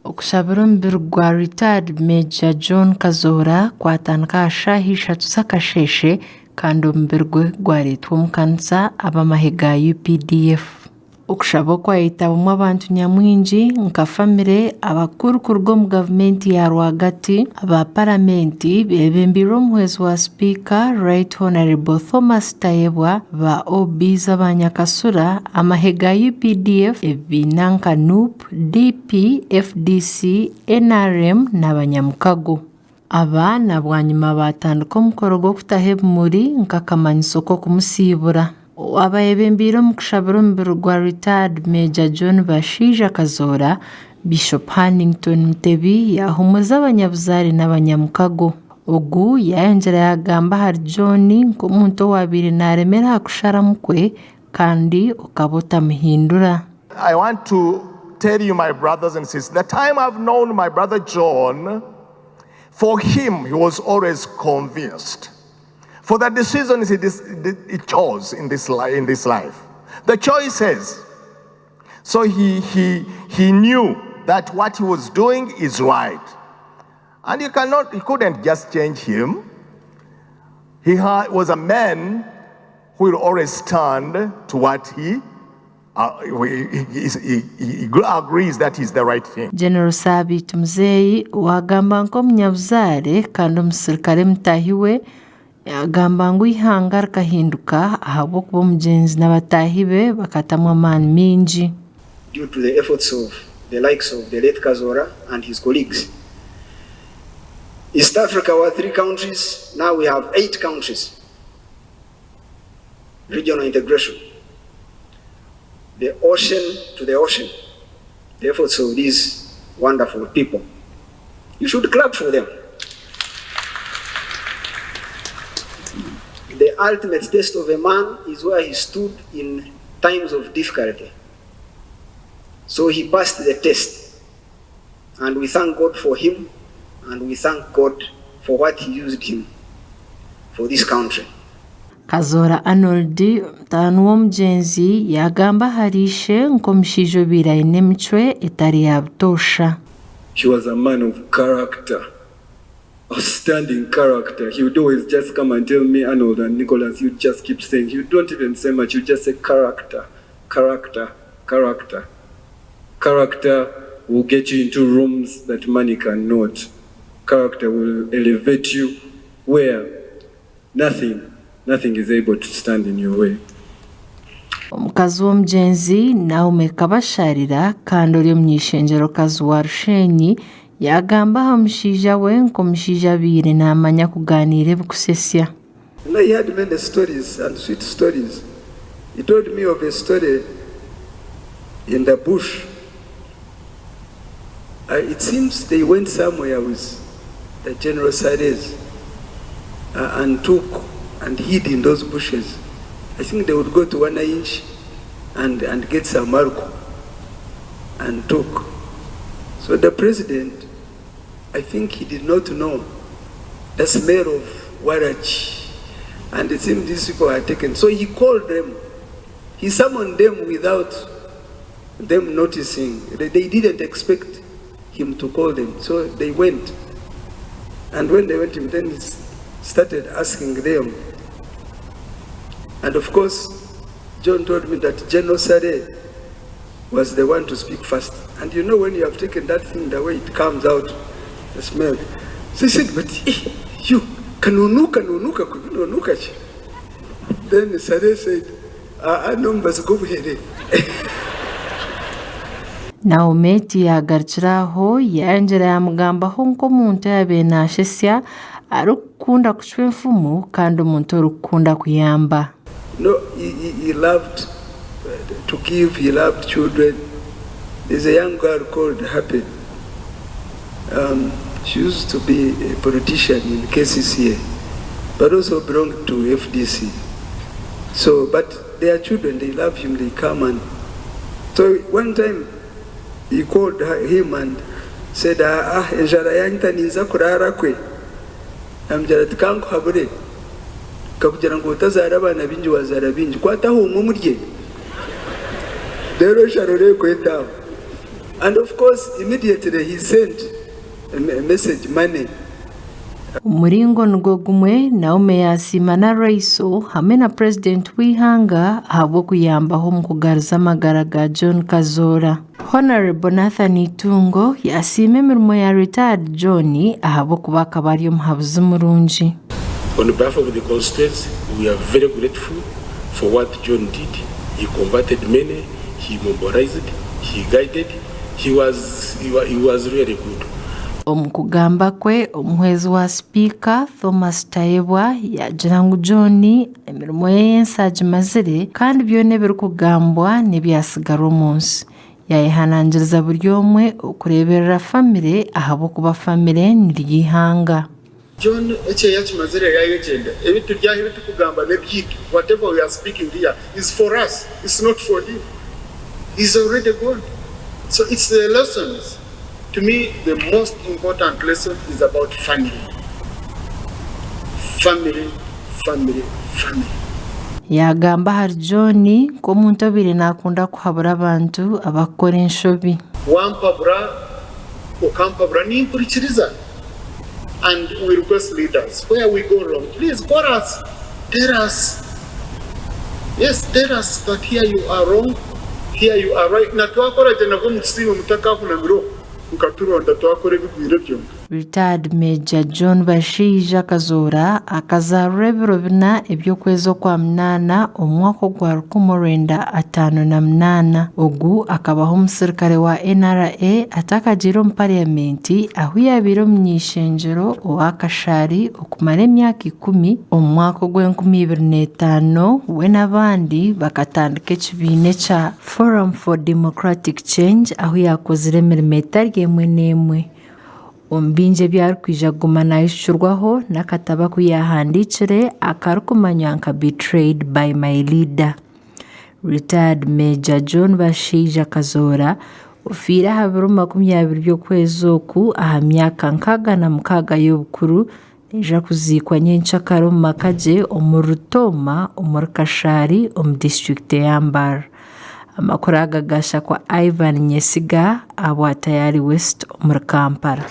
Okushabira omubiri gwa Retired Major John Kazoora kwatandika aha shaaha ishatu z'akasheeshe kandi omubiri gwe gwareetwa omu kanisa ab'amahe ga UPDF. Okushaba okwayetabamu abantu nyamwingi nka famire, abakuru kuruga omu gavumenti ya rwagati, aba paramenti beebembeirwe omuhwezi wa sipiika Right Honourable Thomas Tayebwa, ba OBs aba Nyakasura, amahe ga UPDF, ebibiina nka NUP, DP, FDC, NRM n'abanyamukago. Aba na bwanyima baatandika omukoro gw'okutaho ebimuri nk'akamanyiso k'okumusiibura. Owaaba ayebembeire omu kushabira omubiri gwa Retired Major John Bashaija Kazoora, Bishop Hannington Mutebi yaahumuza abanyabuzaare n'abanyamukago. Ogu yaayongyera yaagamba ahari John nk'omuntu owaabaire naaremera aha kusharamu kwe kandi okaba otamuhindura. I want to tell you my brothers and sisters, the time I've known my brother John, for him he was always convinced. For the decisions he, he chose in this, in this life, the choices. So he, he, he knew that what he was doing is right. And you cannot, you couldn't just change him. He was a man who will always stand to what he uh, he, he, he agrees that is the right thing. General Sabiiti Muzeeyi owagamba nk'omunyabuzaare kandi omusirikare mutaahi we yagamba ngu eihanga rikahinduka ahabw'okuba omugyenzi na bataahi be bakatamu amaani maingi. Due to the efforts of the likes of the late Kazoora and his colleagues, East Africa were three countries, now we have eight countries. Regional integration, the ocean to the ocean, the efforts of these wonderful people. You should clap for them. The ultimate test of a man is where he stood in times of difficulty. So he passed the test. And we thank God for him and we thank God for what he used him for this country. Kazoora Arnold, mutaani w'omugyenzi yaagamba ahari ishe nk'omushaija obaire aine emicwe etari ya butoosha. He was a man of character, outstanding character, he would always just come and tell me Arnold and Nicholas, he would just keep saying, he would don't even say much, he would just say character, character, character. Character will get you into rooms that money cannot, character will elevate you where nothing, nothing is able to stand in your way. Omukazi w'omugyenzi, Naume Kabasharira kandi ori omuny'eishengyerokazi wa Rushenyi yaagamba aha mushaija we nk'omushaija abaire naamanya kugaaniira ebikusesya. You know he had many stories and sweet stories. He told me of a story in the bush. Uh, it seems they went somewhere with the General Salehs uh, and took and hid in those bushes. I think they would go to one inch and, and get some alcohol and took. So the president, I think he did not know the smell of waragi and it seems these people had taken. So he called them. He summoned them without them noticing. They, they didn't expect him to call them. So they went. And when they went, then he started asking them. And of course, John told me that General Saleh was the one to speak first. And you know when you have taken that thing, the way it comes out, the smell. So he said, but eh, you, kanunuka, nunuka, kununuka. Then Saleh said, ah, ah, no, mbazi Naomi tiyaagarukire aho, yaayongyera yaamugambaho nk'omuntu oyaabaire naashesya, arikukunda kucwa enfumu kandi omuntu orikukunda kuyamba. No, he, he, he loved to give, he loved children. There's a young girl called Happy. Um, she used to be a politician in KCCA, but also belonged to FDC. So, but their children, they love him, they come and... So one time, he called him and said, ah, ah enjara yanyita ninza kurara kwe. Amugira ati kankuhabure. Nkakugira ngu otazaara abaana baingi waazaara baingi, kwataho omwe omurye reero osharure ekwete aho. And of course immediately he sent a message money. Omu muringo nigwo gumwe, Naume yaasiima na Raiso hamwe na Purezidenti w'eihanga ahabw'okuyambaho omu kugaruza amagara ga John Kazoora. Hon. Nathan Itungo yasiima emirimo ya Retired John ahabw'okuba akaba ari omuhabuzi murungi. On behalf of the constituency, we are very grateful for what John did, he converted many, he mobilised, he guided, he was, he was really good. Omu kugamba kwe, omuhwezi wa sipiika Thomas Tayebwa yaagira ngu John Emirimo ye y'ensi agimazire, kandi byona ebirikugambwa n'ebyatsigara omu nsi. Yaayehanangiriza buri omwe okureeberera famire ahabw'okuba famire niryo eihanga. John eki yakimazire yayegyenda ebi turi aha ebi turikugamba n'ebyaitu whatever we are speaking here is for us it's not for him he's already gone so it's the lessons to me the most important lesson is about family family family family. Yaagamba ahari John nk'omuntu obaire naakunda kuhabura abantu abakukora enshobi. Wampabura okampabura nimpurikiriza and we request leaders where we go wrong please call us tell us yes tell us that here you are wrong here you are right na twakora gye nabwo mutusiime mutakahunamire okwo mukaturonda twakora ebigwire byonka. Retired Major John Bashaija Kazoora akazaarwa ebiro bina eby'okwezi Okwamunaana omu mwaka ogwa 1958. Ogu akabaho omusirikare wa NRA atakagiire omu Parliament ahu yaabaire omuny'eishengyero owa Kashari okumara emyaka ikumi. Omu mwaka ogw'enkumibiri n'etaano we n'abandi bakatandika ekibiina ekya Forum for Democratic Change ahu yaakozire emirimo etari emwe n'emwe. Omu bingi ebi arikwija kuguma naijukirwaho n'akatabo aku yaahandiikire akarikumanywa nka Betrayed by my leader. Retired Major John Bashaija Kazoora ofiire aha biro 20 by'okwezi oku aha myaka 66 y'obukuru naija kuziikwa nyenkyakara omu maka gye omuri Rutooma omuri Kashari omu disiturikiti eya Mbarara. Amakuru aga gashakwa Ivan Nyesiga ahabwa Tayari West omuri Kampala.